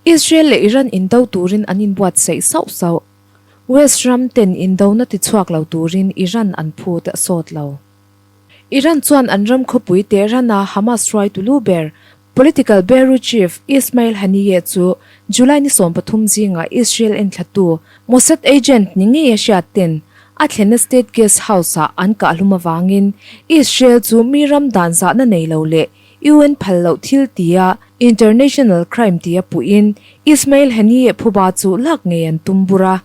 Israel leh Iran indo turin an inbuatsaih sauh sauh. West ram ten indona tichhuak lo turin Iran an phut a sawt lo. Iran chuan an ram khawpui Tehran-a Hamas hruaitu lu ber, Political Bureau Chief Ismail Haniyeh chu July ni 13 zingah Israel enthlatu Mossad agent ni ngei a hriat ten a thlenna State Guest House-ah an kahhlum avangin Israel chu mi ram dan zahna nei lo leh UN phal loh thil tia international crime tia puhin Ismail Haniyeh phuba chu lak ngei an tum bur a.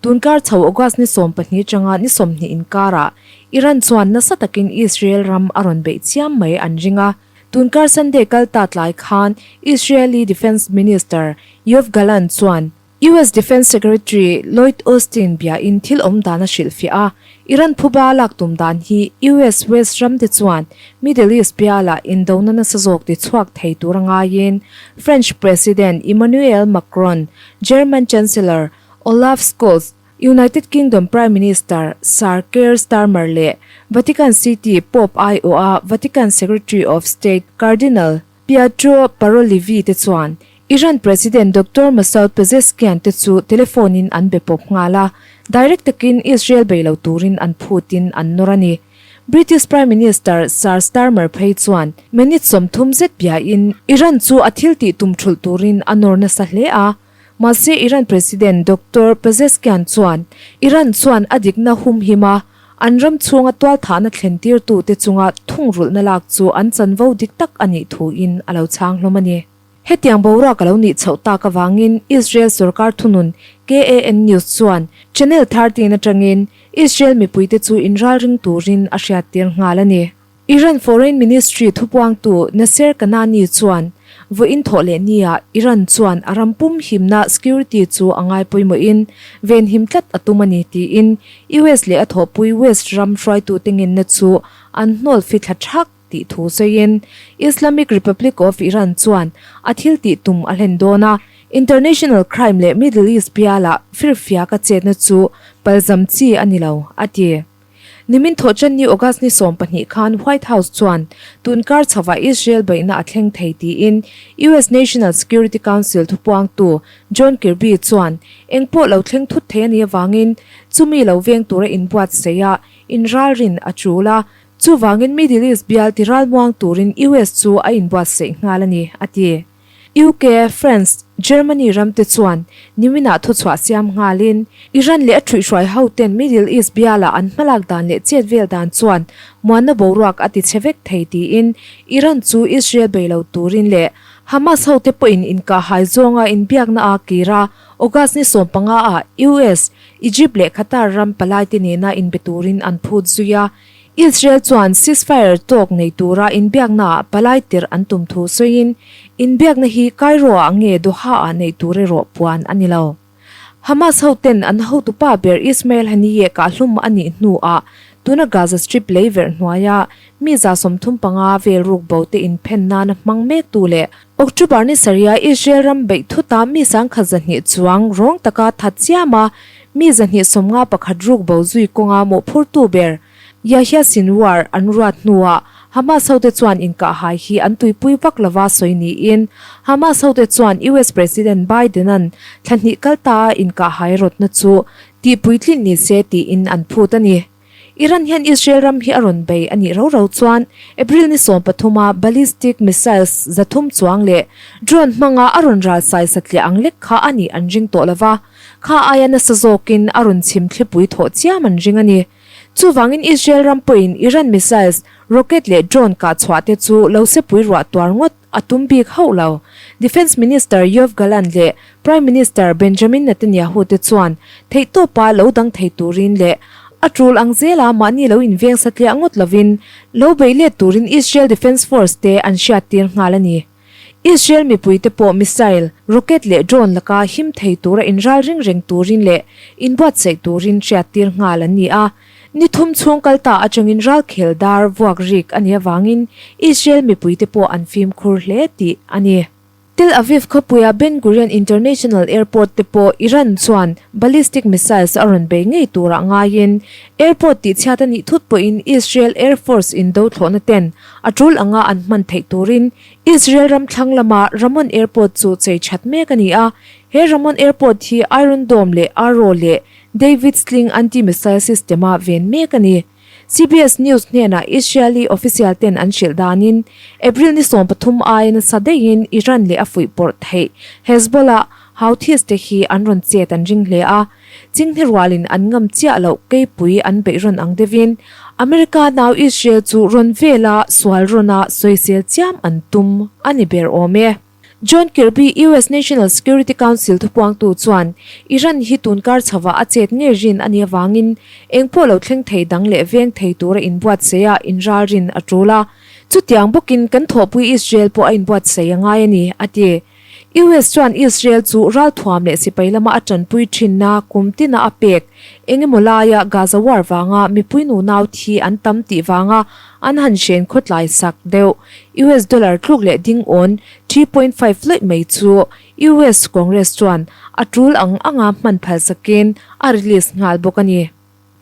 Tunkar chho August ni 12 atanga ni 20 inkarah Iran chuan nasa takin Israel ram a rawn beih chiam mai an ring a. Tunkar Sunday kal ta tlai khan Israeli Defence Minister Yoav Gallant chuan US Defence Secretary Lloyd Austin biain thil awm dan a hrilhfiah a, Iran phuba lak tum dan hi US West ramte chuan Middle East bialah indona nasa zawk tichhuak thei tur a ngaiin French President Emmanuel Macron, German Chancellor Olaf Scholz, United Kingdom Prime Minister Sir Keir Starmer leh Vatican City Pope aiawha Vatican Secretary of State Cardinal Pietro Parolivi te chuan Iran President Doctor Masoud Pezeshkian te chu telephone in an be pawp nghal a, direct takin Israel bei lo turin an phutin an nawr a ni. British Prime Minister Sir Starmer phei chuan minute 30 zet biain Iran chu a thil tih tum thulh turin a nawr nasa hle a, mahse Iran President Doctor Pezeshkian chuan Iran chuan a dikna humhim a, an ram chhunga tualthahna thlen tirtute chunga thungrulhna lak chu an chanvo dik tak a nih thuin a lo chhang hlawm a ni. Hetiang boruak a lo nih chhoh tak avangin Israel sorkar thunun KAN News chuan Channel 13 atangin Israel mipuite chu inralring turin a hriattir nghal a ni. Iran Foreign Ministry thupuangtu Nasser Kanani chuan vawiin thawh leh niah Iran chuan a ram pum himna security chu a ngai pawimawhin venhim tlat a tum a ni tiin US leh a thawhpui West ram hruaitute ngenna chu an hnawl fithla thak tih thu sawiin Islamic Republic of Iran chuan a thil tih tum a hlen dawn a, international crime leh Middle East bialah firfiak a chetna chu palzam chi a ni lo, a ti. Nimin thawhchanni August ni 12 khan White House chuan tunkar chhovah Israel beihna a thleng thei tiin US National Security Council thupuangtu John Kirby chuan engpawh lo thleng thut thei a nih avangin chumi lo veng tura inbuatsaih a inralrin a tul a, chuvangin Middle East bial tiralmuang turin US chu a inbuatsaih nghal a ni, a ti. UK, France, Germany ramte chuan niminah thuchhuah siam nghalin Iran leh a thuihhruai hoten Middle East bialah an hmalak dan leh chet vel dan chuan muanna boruak a tichhe vek thei tiin Iran chu Israel bei lo turin leh Hamas hote pawhin inkahhai zawnga inbiakna a kir a, August ni 15 ah US, Egypt leh Qatar ram palaite nena inbe turin an phut zui a. Israel chuan ceasefire tawk nei tura inbiaknaah palai tirh an tum thu sawiin, inbiakna hi Cairo-ah nge Doha-ah neih tur erawh puan a ni lo. Hamas hoten an hotupa ber Ismail Haniyeh kahhlum a nih hnuah tuna Gaza Strip lei verh hnuaia mi 35 vel ruk bo te inphen nana hmang mektu leh October ni sarih-a Israel ram beih thuta mi 1,200 chuang rawng taka that chiama mi 251 ruk bo zui kawnga mawhphurtu ber Yahya Sinwar an ruat hnuah Hamas hote chuan inkahhai hi an tuipui vak lova sawi niin Hamas hote chuan US President Biden-a'n thla hnih kal ta a inkahhai rawtna chu tihpuitlin ni se tiin an phut a ni. Iran hian Israel ram hi a rawn bei a nih rau rau chuan April ni 13 a ballistic missiles 300 chuang leh drone hmanga a rawn ral sai satliah ang lek kha a nih an ring tawh lova, kha aia nasa zawkin a rawn chhim thlipui thawh chiam an ring a ni. Chuvangin Israel ram pawhin Iran missiles, rocket leh drone kah chhuah te chu lo sepui ruah tuar ngawt a tum bik hauh lo. Defence Minister Yoav Gallant leh Prime Minister Benjamin Netanyahu te chuan theihtawpa lo dang thei turin leh a tul ang zela mahni lo inveng satliah ngawt lovin lo bei let turin Israel Defence Force te an hriattir nghal a ni. Israel mipuite pawh missile, rocket leh drone laka him thei tura inral ring reng turin leh inbuatsaih turin hriattir nghal an ni a. Ni thum chhung kal ta atangin ralkhel dar vuak rik a nih avangin Israel mipuite pawh an fimkhur hle tih a ni. Tel Aviv khawpuia Ben Gurion International Airport te pawh Iran chuan ballistic missiles a rawn bei ngei turah ngaiin airport tihchhiat a nih thut pawhin Israel Air Force indo thlawhna ten a tul anga an hman theih turin Israel ram thlang lama Ramon Airport chu chei that mek a ni a. He Ramon Airport hi Iron Dome leh Arrow leh David Sling anti-missile system-a ven mek a ni. CBS News hnenah Israeli official ten an hrilh danin April ni 13 aia nasa daihin Iran leh a fuihpawrh theih Hezbollah, Houthis te hi an rawn chet an ring hle a, Chinghne rualin an ngam chiah loh keipui an beih rawn ang deuhin America nau Israel chu rawn vela sual rawna sawisel chiam an tum a ni ber awm e. John Kirby, US National Security Council thupuangtu chuan Iran hi tunkar chhovah a chet ngei rin a nih avangin eng pawh lo thleng thei dang leh veng thei tura inbuatsaih a inralrin a tul a. Chutiang bawkin kan thawhpui Israel pawh a inbuatsaih a ngai a ni, a ti. US chuan Israel chu ralthuam leh sipai lama a tanpui thinna kum tina a pek eng emaw laia Gaza war vanga mipui nunau thi an tam tih vanga an han hren khawtlai sak deuh US dollar tluk leh ding awn 3.5 lawih mai chu US Congress chuan a tul ang anga hman phal sakin a release nghal bawk a ni.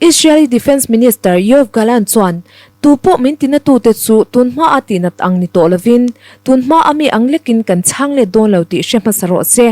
Israeli Defence Minister Yoav Gallant chuan, Tu pawh min tinatute chu tun hmaa tihnat ang ni tawh lovin, tun hmaa mi ang lekin kan chhang let dawn lo tih hre hmasa rawh se.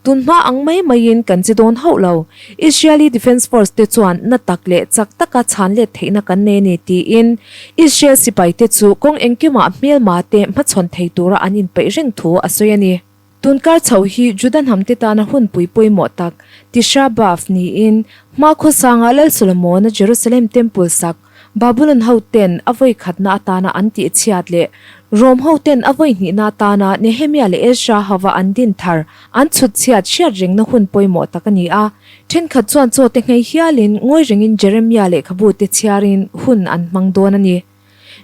Tun hma ang mai maiin kan che dawn hauh lo. Israeli Defence Force te chuan na tak leh chak taka chhan let theihna kan nei a ni tiin Israel sipaite chu kawng engkimah hmelma te hmachhawn thei tura an inpeih reng thu a sawi a ni. Tunkar chhoh hi Juda hnamte tana hunpui pawimawh tak, Tisha B'Av niin, hma khawsanga Lal Solomona Jerusalem Temple sak, Babulon hoten a vawi khatna atana an tihchhiat leh Rom hoten a vawi hnihna atana Nehemia leh Ezra hova an din thar an chhutchhiat hriat rengna hun pawimawh tak a ni a. Thenkhat chuan chaw te nghei hialin ngawi rengin Jeremia lehkhabu te chhiarin hun an hmang dawn a ni.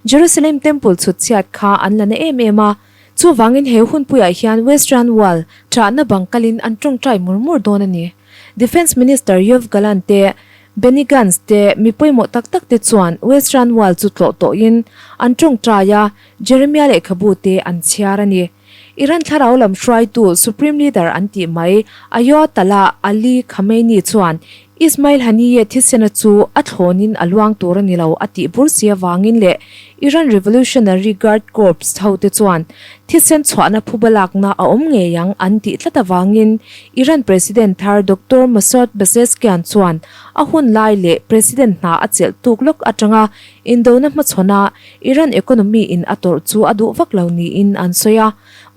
Jerusalem Temple chhutchhiat kha an la na em em a, chuvangin he hunpuiah hian Western Wall ṭahna bang kalin an ṭawngṭai mur mur dawn a ni. Defence Minister Yoav Gallant te, Benny Gantz te, mi pawimawh tak tak te chuan Western Wall chu tlawh tawhin an ṭawngṭai a, Jeremiah lehkhabu te an chhiar a ni. Iran thlarau lam hruaitu Supreme Leader an tih mai Ayatollah Ali Khamenei chuan Ismail Haniyeh thisena chu a thlawnin a luang tur a ni lo a tih bur si avangin leh Iran Revolutionary Guard Corps hote chuan thisen chhuahna phuba lakna a awm ngei ang an tih tlat avangin Iran President thar Doctor Masoud Pezeshkian chuan a hun lai leh President hna a chelh tuk lawk atanga indona hmachhawna Iran economy in a tawrh chu a duh vak lo niin an sawi a.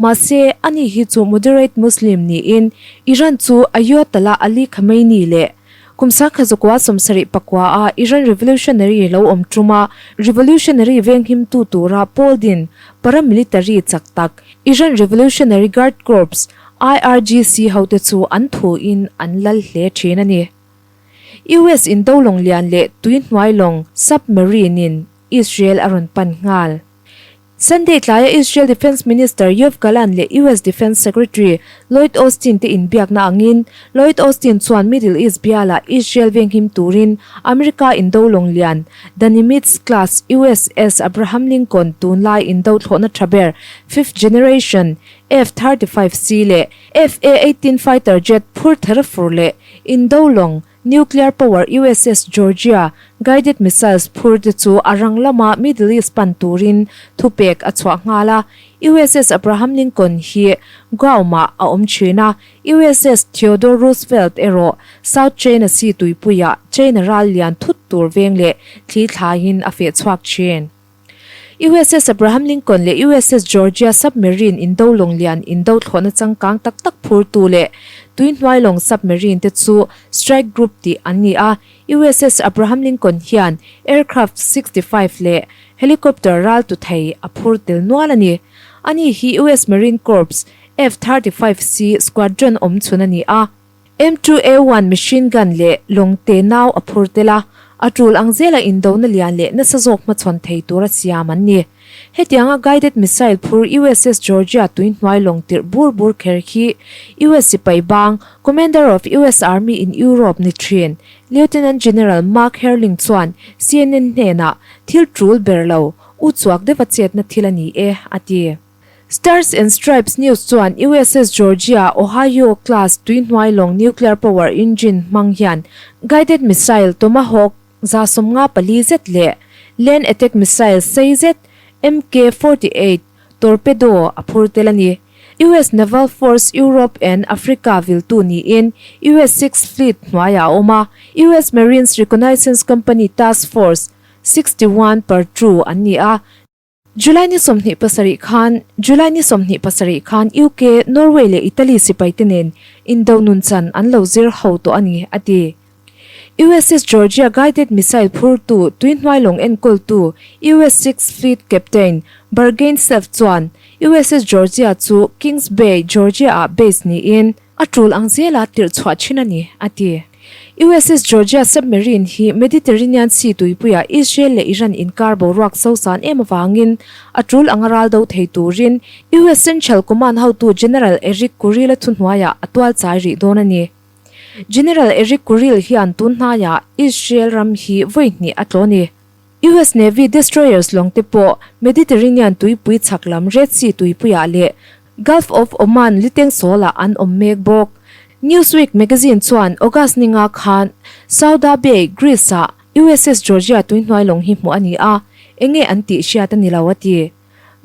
Mahse, ani hi chu moderate Muslim niin Iran chu Ayatollah Ali Khamenei leh kum sangkha 1974 a Iran Revolutionary lo awm tuma revolutionary venghimtu tura pawl din paramilitary chak tak Iran Revolutionary Guard Corps, IRGC, hote chu an thuin an lal hle thin a ni. US indo lawng lian leh tui hnuai lawng submarine-in Israel a rawn pan nghal. Sunday tlaia Israel Defence Minister Yoav Gallant leh US Defence Secretary Lloyd Austin te inbiakna angin Lloyd Austin chuan Middle East bialah Israel venghim turin America indo lawng lian The Nimitz class USS Abraham Lincoln tunlai indo thlawhna tha ber fifth generation F-35C leh F-A-18 fighter jet phur ther fur leh indo lawng Nuclear power USS Georgia guided missiles phur te chu a rang lama Middle East pan turin thupek a chhuah nghal a. USS Abraham Lincoln hi Guam-ah a awm thin a, USS Theodore Roosevelt erawh South China Sea tuipuiah China ral lian thut tur veng leh thli thlaiin a feh chhuak thin. USS Abraham Lincoln leh USS Georgia submarine indo lawng lian indo thlawhna changkang tak tak phurtu leh tui hnuai lawng submarine te chu strike group tih an ni a. USS Abraham Lincoln hian aircraft 65 leh helicopter ral tu thei a phur tel nual a ni. Ani hi US Marine Corps F-35C squadron awm chhun a ni a. M2A1 machine gun leh lawng te nau a phur tel a, a tul ang zela indona lian leh nasa zawk hmachhawn thei tura siam an ni. Hetianga guided missile phur USS Georgia tui hnuai lawng tirh bur bur kher hi US sipai bang, Commander of US Army in Europe ni thin, Lieutenant General Mark Herling chuan CNN hnenah thil tul ber lo, u chuak deuha chetna thil a ni e, a ti. Stars and Stripes News chuan USS Georgia, Ohio class tuihnuai lawng nuclear power engine hmang hian guided missile Tomahawk 154 zet leh land attack missile sei zet MK 48 torpedo a phur tel a ni. US Naval Force Europe and Africa viltu niin US Sixth Fleet hnuaiah a awm a, US Marines Reconnaissance Company Task Force 61 Partru an ni a. July ni 27 khan July ni 27 khan UK, Norway leh Italy sipaite nen indo nunchan an lo zir ho tawh a ni, a ti. USS Georgia guided missile phurtu tuihnuai lawng enkawltu US Sixth Fleet Captain Bargain Self chuan USS Georgia chu Kings Bay, Georgia-ah base niin a tul ang zela tirh chhuah thin a ni, a ti. USS Georgia submarine hi Mediterranean Sea tuipuiah Israel leh Iran inkar boruak sosan em avangin a tul anga ral do thei turin US Central Command hotu General Eric Kuril-a thuhnuaiah a tual chai rih dawn a ni. General Eric Kuril hian tun hnaiah Israel ram hi vawi hnih a tlaw ni. US Navy destroyers lawng te pawh Mediterranean tuipui chhak lam Red Sea tuipuiah leh Gulf of Oman litengsawl-ah an awm mek bawk. Newsweek magazine chuan August ni nga khan Souda Bay, Greece-ah USS Georgia tuihnuai lawng hi hmuh a ni a, enge an tih hriat a ni lo a ti.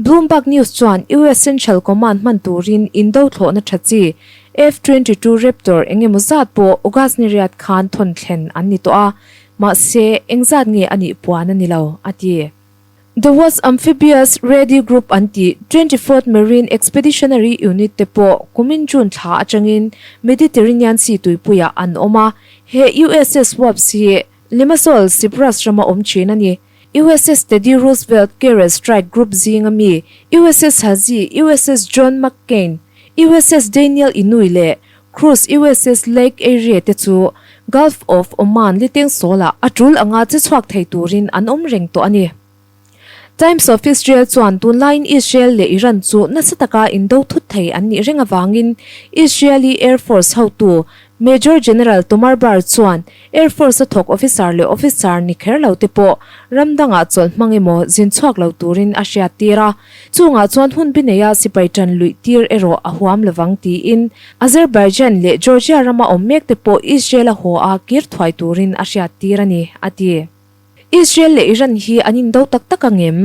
Bloomberg News chuan US Central Command hman turin indo thlawhna tha chi F-22 Raptor eng emaw zat pawh August ni riat khan thawn thlen an ni tawh a, mahse engzat nge a nih puan a ni lo, a ti. The Watch Amphibious Ready Group an tih 24th Marine Expeditionary Unit te pawh kumin June thla atangin Mediterranean Sea tuipuiah an awm a, he USS Wasp hi Limassol, Cyprus rama awm thin a ni. USS Teddy Roosevelt Carrier Strike Group zinga mi USS Halsey, USS John McCain, USS Daniel Inouye leh Cruise USS Lake Erie te chu Gulf of Oman litengsawl-ah a tul anga che chhuak thei turin an awm reng tawh a ni. Times of Israel chuan tunlaiin Israel leh Iran chu nasa taka indo thut thei an nih reng avangin Israeli Air Force hotu Major General Tomer Bar chuan Air Force-a thawk officer leh officer ni kher lo te pawh ram dangah chawlh hmang emaw zin chhuak lo turin a hriattir a, chungah chuan hun bi neia sipai tan luih tir erawh a huam lovang tiin Azerbaijan leh Georgia rama awm mek te pawh Israel-a haw a kir thuai turin a hriattir a ni, a ti. Israel leh Iran hi an indo tak tak ang em?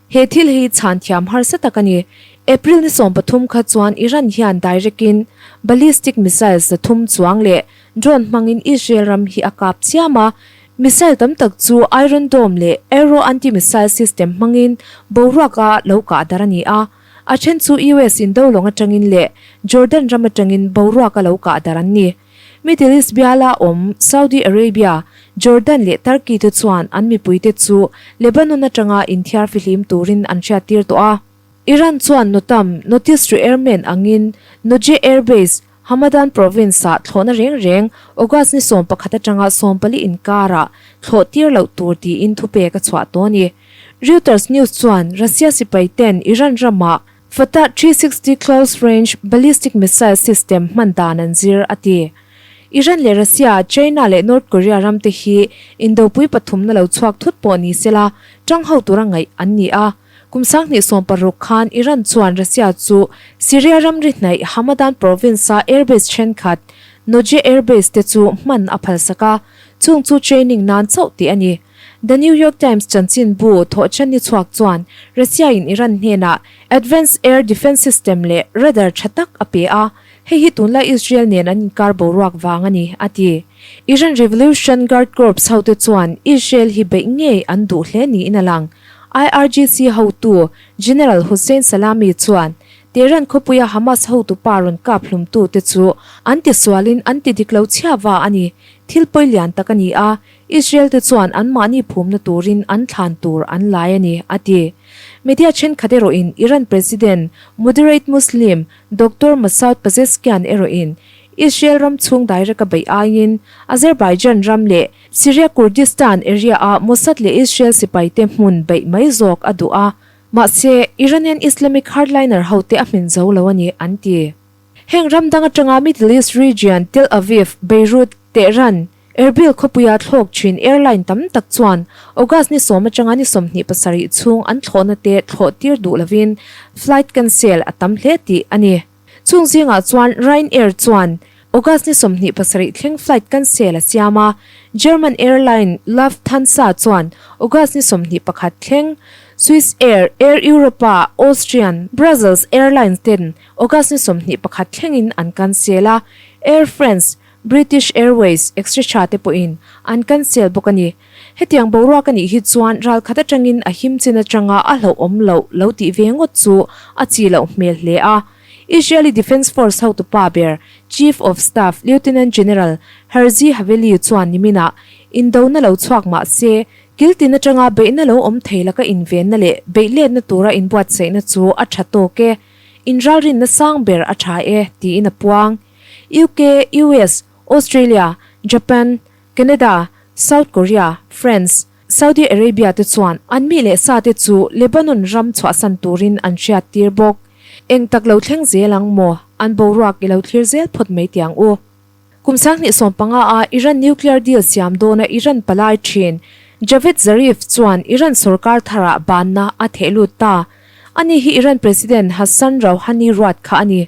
He thil hi chhan thiam harsa tak a ni. April ni 13 kha chuan Iran hian direct in ballistic missiles 300 chuang leh drone hmangin Israel ram hi a kap chiam a. Missile tam tak chu Iron Dome leh Arrow anti-missile system hmangin boruaka lo kah darh a ni a. A then chu US indo lawng atangin leh Jordan ram atangin boruaka lo kah darh an ni. Middle East biala awm Saudi Arabia, Jordan leh Turkey te chuan an mipuite chu Lebanon atanga inthiar fihlim turin an hriattir tawh a. Iran chuan Notam, Notice to Airmen angin Nojeh Air Base, Hamadan Province-ah thlawhna reng reng August ni 11 atanga 14 inkarah thlawh tir loh tur tiin thupek a chhuah tawh a ni. Reuters News chuan Russia sipai ten Iran ramah Fatah 360 Close Range Ballistic Missile System hman dan an zir, a ti. Iran leh Russia, China leh North Korea ram te hi indopui pathumna lo chhuak thut pawh ni sela tang ho tura ngaih an ni a. Kum 2016 khan Iran chuan Russia chu Syria ramri hnaih Hamadan province-a airbase thenkhat, Nojeh Airbase te chu hman a phalsak a, chung chu training nan chauh tih a ni. The New York Times chanchinbu thawhchhan ni chhuak chuan Russia-in Iran hnenah Advanced Air Defence System leh radar tha tak a pe a, hei hi tunlai Israel nen an inkar boruak vang a ni, a ti. Iran Revolution Guard Corps hote chuan Israel hi beih ngei an duh hle niin a lang. IRGC hotu General Hossein Salami chuan Tehran khawpuia Hamas hotupa rawn kap hlumtute chu an tisualin an ti dik lo chhiava a ni, thil pawi lian tak a ni a, Israel te chuan anmahni phumna turin an thlan tur an lai a ni, a ti. Media thenkhat erawhin Iran President, moderate Muslim, Doctor Masoud Pezeshkian erawhin Israel ram chhung direct a beih aiin Azerbaijan ram leh Syria Kurdistan area-a Mossad leh Israel sipaite hmun beih mai zawk a duh a, mahse Iranian Islamic hardliner hote a hmin zo lo a ni, an ti. Heng ram dang atanga Middle East region Tel Aviv, Beirut, Tehran, Erbil khawpuia thlawk thin airline tam tak chuan August ni sawm atanga ni 27 chhung an thlawhna te thlawh tir duh lovin flight cancel a tam hle tih a ni. Chung zingah chuan Ryanair chuan August ni 27 thleng flight cancel a siam a, German airline Lufthansa chuan August ni 21 thleng, Swiss Air, Air Europa, Austrian, Brussels Airlines ten August ni 21 thlengin an cancel a, Air France, British Airways etc te pawhin an cancel bawk a ni. Hetiang boruak a nih hi chuan ralkhat atangin a him chin atanga a hlauhawm loh lo tih ve ngawt chu a chi loh hmel hle a. Israeli Defence Force hotupa ber Chief of Staff Lieutenant General Herzi Haveli chuan niminah indona lo chhuak mah se kil tin atanga beihna lo awm thei laka invenna leh beihletna tura inbuatsaihna chu a tha tawk e, inralrinna sang ber a tha e tiin a puang. UK, US, Australia, Japan, Canada, South Korea, France, Saudi Arabia te chuan an mi leh sa te chu Lebanon ram chhuahsan turin an hriattir bawk. Eng tak lo thleng zel ang maw? An boruak i lo thlir zel phawt mai tiang u. Kum 2015 a Iran nuclear deal siam dawna Iran palai thin Javed Zarif chuan Iran sorkar tharah banna a theh lut ta. Ani hi Iran President Hassan Rouhani ruat kha a ni.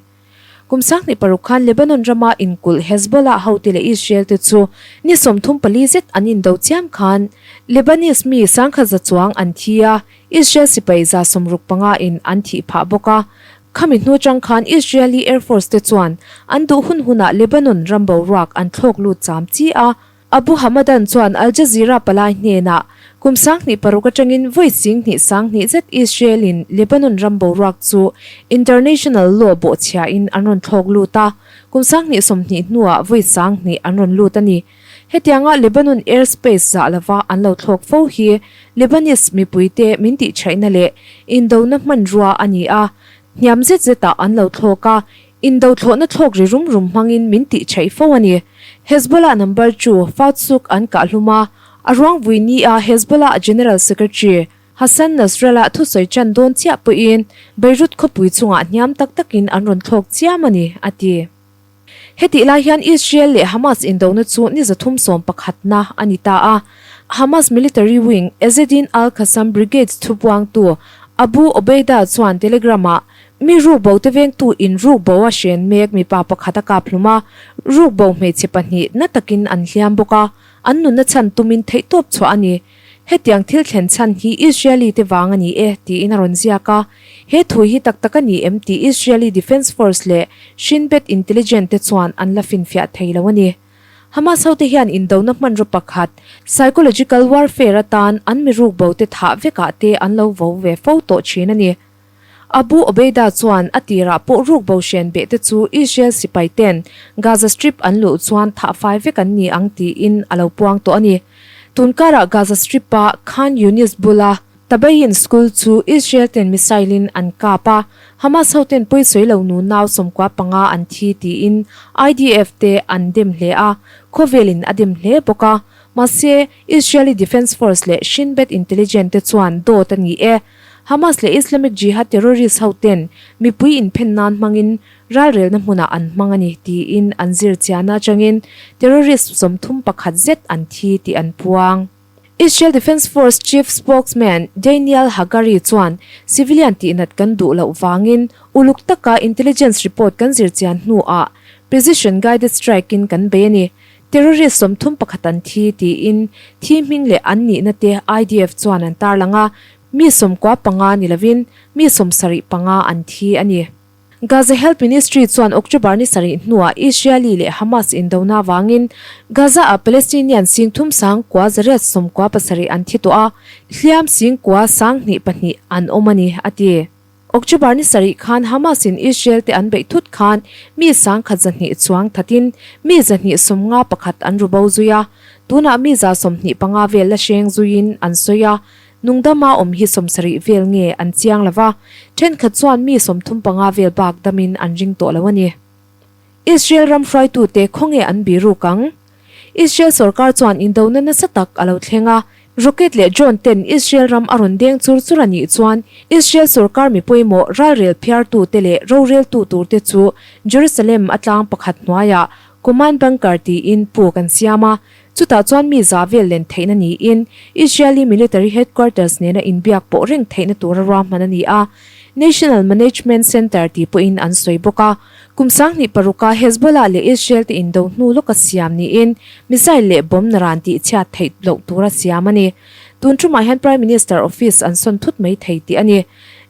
Kum 2006 khan Lebanon rama inkulh Hezbollah hote leh Israel te chu ni 34 zet an indo chiam khan Lebanese mi 10,100 chuang an thi a, Israel sipai 65 in an thih phah bawk a. Khami hnu chang khan Israeli Air Force te chuan an duh hun hunah Lebanon ram boruak an thlawk lut cham chi a. Abu Hamadan chuan Al Jazeera palai hnenah kum 2006 atangin vawi 20 20 zet Israel-in Lebanon ram boruak chu international law bawhchhiahin an rawn thlawk lut a, kum 2020 hnuah vawi 20 an rawn lut a ni. Hetianga Lebanon airspace zah lova an lo thlawk fo hi Lebanese mipuite min tihchhaihna leh indona hmanrua a ni a, hniam zet zetah an lo thlawk a, Indo thlawhna thlawk ri rum rum hmangin min tih chhaih fo a ni. Hezbollah number chu Fouad Souk an kah hlum a, a ruang vui ni a Hezbollah General Secretary Hassan Nasrallah thusawi chan dawn chiah pawhin Beirut khawpui chungah hniam tak takin an rawn thlawk chiam a ni, a ti. Hetih lai hian Israel leh Hamas indona chu ni 311 na a ni ta a. Hamas military wing Ezzedine al-Qassam Brigades thupuangtu Abu Obeida chuan Telegram-ah Mi rukbo te vengtu in rukbo a hren mek mipa pakhat a kap hlum a, rukbo hmeichhe pahnih na takin an hliam bawk a, an nunna chhan tumin theihtawp chhuah a ni. Hetiang thil thlen chhan hi Israeli te vang a ni e, tiin a rawn ziak a. He thu hi tak tak a ni em tih Israeli Defence Force leh Shin Bet Intelligent te chuan an la finfiah thei lo a ni. Hamas hote hian indona hmanraw pakhat, psychological warfare atan an mi rukbo te thah vekah te an lo vo ve fo tawh thin a ni. Abu Obeida chuan a tirah pawh rukbo hren beh te chu Israel sipai ten Gaza Strip an luh chuan thah fai vek an ni ang tiin a lo puang tawh a ni. Tun karah Gaza Strip-a Khan Younis bula Tabayin School chu Israel ten missile in an kap a, Hamas ho ten pawisawi lo nu nau 95 an thi tiin IDF te an dem hle a, khawvelin a dem hle bawk a. Mahse, Israeli Defence Force leh Shin Bet Intelligence te chuan dawt a ni e. Hamas leh Islamic Jihad terrorist ho ten mipui inphen nan hmangin ralrelna hmunah an hmang a ni tiin an zir chiahna atangin terrorist 31 zet an thi tih an puang. Israel Defence Force chief spokesman Daniel Hagari chuan civilian tihnat kan duh loh vangin uluk taka intelligence report kan zir chian hnuah precision guided strike in kan bei a ni. Terrorist 31 an thi tiin thi hming leh an nihna te IDF chuan an tarlang a, mi 95 ni lovin mi 75 an thi a ni. Gaza Health Ministry chuan October ni sarih hnuah Israeli leh Hamas indona avangin Gaza-ah Palestinian 3997 an thi tawh a, hliam 92,002 an awm a ni, a ti. October ni sarih khan Hamas in Israel te an beih thut khan mi 1,200 chuang thatin mi 251 an ru bo zui a, tunah mi 125 vel la hreng zuiin an sawi a, nungdama awm hi 70 vel nge an chiang lova, thenkhat chuan mi 35 vel bak damin an ring tawh lo a ni. Israel ram hruaitute khawnge an biruk ang? Israel sorkar chuan indona nasa tak a lo thleng a, rocket leh drone ten Israel ram a rawn deng chur chur a nih chuan Israel sorkar mi pawimawh ralrel phiartute leh roreltu turte chu Jerusalem a tlang pakhat hnuaiah Command Bunker tiin puk an siam a. Chutah chuan mi za vel len theihna niin Israeli military headquarters nena inbiak pawh reng theihna tura ruahman a ni a, National Management Center tih pawhin an sawi bawk a. Kum 2006a Hezbollah leh Israel te indo hnu lawka siam niin missile leh bomb naran tih chhiat theih loh tura siam a ni. Tun tumah hian Prime Minister office an sawn thut mai thei tih a ni.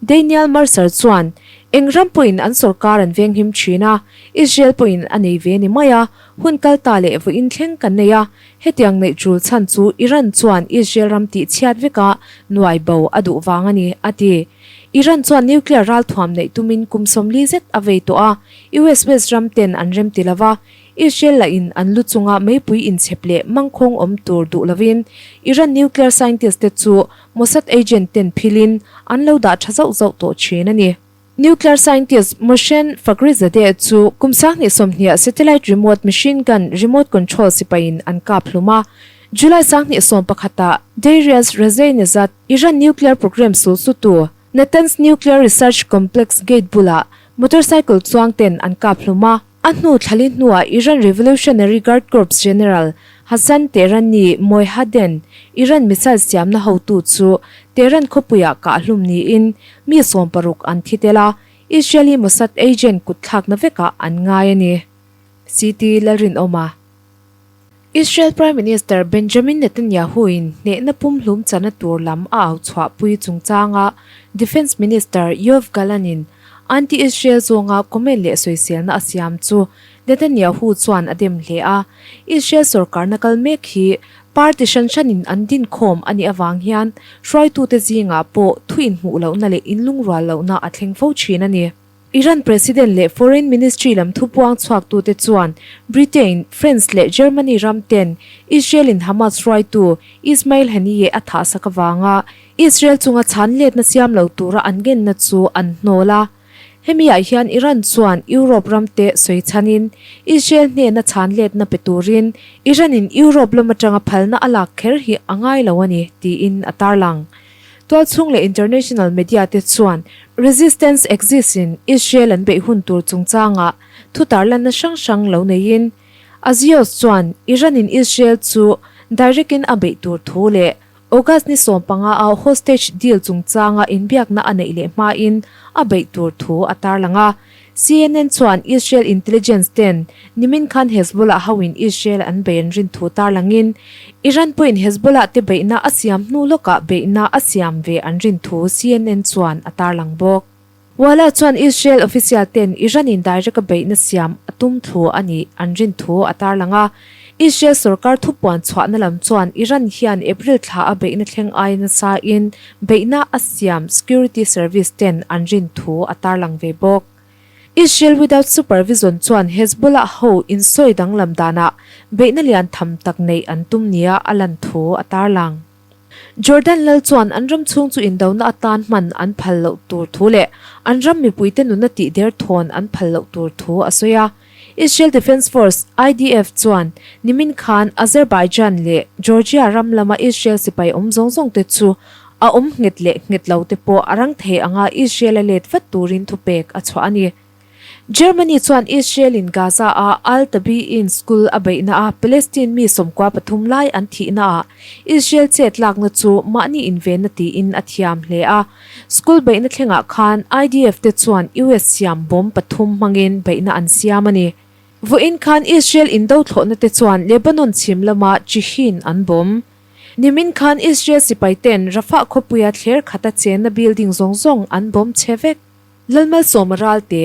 Daniel Mercer chuan, Eng ram pawhin an sorkar an venghim thin a, Israel pawhin a nei ve ni mai a, hun kal ta leh vawiin thleng kan nei a, hetiang neih tul chhan chu Iran chuan Israel ram tih chhiat veka nuai bo a duh vang a ni, a ti. Iran chuan nuclear ralthuam neih tumin kum 40 zet a vei tawh a, US West ram ten an rem ti lova, Israel lahin an lu chunga meipui inchhep leh mangkhawng awm tur duh lovin Iran nuclear scientist te chu Mossad agent ten philin an lo dah tha zauh zauh tawh thin a ni. Nuclear scientist Mohsen Fakhrizadeh chu kum 2020ah satellite remote machine gun remote control sipaiin an kap hlum a. July 2011 ah Darius Rezeinezad, Iran nuclear program sulsutu, Natanz Nuclear Research Complex gate bulah motorcycle chuang ten an kap hlum a. A hnu thlali hnuah Iran Revolutionary Guard Corps General Hassan Tehrani Moihaden, Iran missile siamna hotu chu Tehran khawpuiah kahhlum niin mi 60 an thi tel a, Israeli Mossad agent kutthlakna vekah an ngai a ni. CT Lalrinawma. Israel Prime Minister Benjamin Netanyahu-in hnehna pumhlum chana tur lam a au chhuahpui chungchanga Defence Minister Yoav Gallant-in anti-Israel zawnga comment leh sawiselna a siam chu Netanyahu chuan a dem hle a. Israel sorkarna kal mek hi party hran hranin an dinkhawm a nih avang hian hruaitute zingah pawh thu inhmuh lohna leh inlungrual lohna a thleng fo thin a ni. Iran President leh Foreign Ministry lam thupuang chhuaktute chuan Britain, France leh Germany ram ten Israel-in Hamas hruaitu Ismail Haniyeh a thahsak avanga Israel chunga chhan letna siam lo tura an ngenna chu an hnawl a. Hemi ah hian Iran chuan Europe ramte sawi chhanin Israel hnena chhan letna pe turin Iran-in Europe lam atanga phalna a lak kher hi a ngai lo a ni, tiin a tarlang. Tualchhung leh international media te chuan Resistance Exists in Israel an beih hun tur chungchangah thu tarlanna hrang hrang lo neiin Axios chuan Iran in Israel chu direct in a beih tur thu leh August ni 15 a hostage deal chungchanga inbiakna a neih leh hmain a beih tur thu a tarlang a. CNN chuan Israel intelligence ten nimin khan Hezbollah hoin Israel an bei an rin thu tarlangin Iran pawhin Hezbollah te beihna a siam hnu lawkah beihna a siam ve an rin thu CNN chuan a tarlang bawk. Walla chuan Israel official ten Iran in direct a beihna siam a tum thu a nih an rin thu a tarlang a. Israel sorkar thupuan chhuahna lam chuan Iran hian April thla a beihna thleng ai nasa in beihna a siam security service ten an rin thu a tarlang ve bawk. Israel Without Supervision chuan Hezbollah ho insawi danglam danah beihna lian tham tak neih an tum nia a lan thu a tarlang. Jordan lal chuan an ram chhung chu indona atan hman an phal loh tur thu leh an ram mipuite nuna tih der thawn an phal loh tur thu a sawi a. Israel Defense Force, IDF, chuan nimin khan Azerbaijan leh Georgia ram lama Israel sipai awm zawng zawng te chu a awm nghet leh nghet lo te pawh a rang thei anga Israel a let vat turin thupek a chhuah a ni. Germany chuan Israel in Gaza a Al Tabi'in school a beihna a Palestine mi 13 lai an thihna ah Israel chet lakna chu mahni invenna tiin a thiam hle a. School beihna thlengah khan IDF te chuan US siam bomb pathum hmangin beihna an siam a ni. Vawiin khan Israel indo thlawhna te chuan Lebanon chhim lama Chihin an bomb. Nimin khan Israel sipai ten Rafah khawpuia thler khata chenna building zawng zawng an bomb chhe vek. Lalmalsawma Ralte.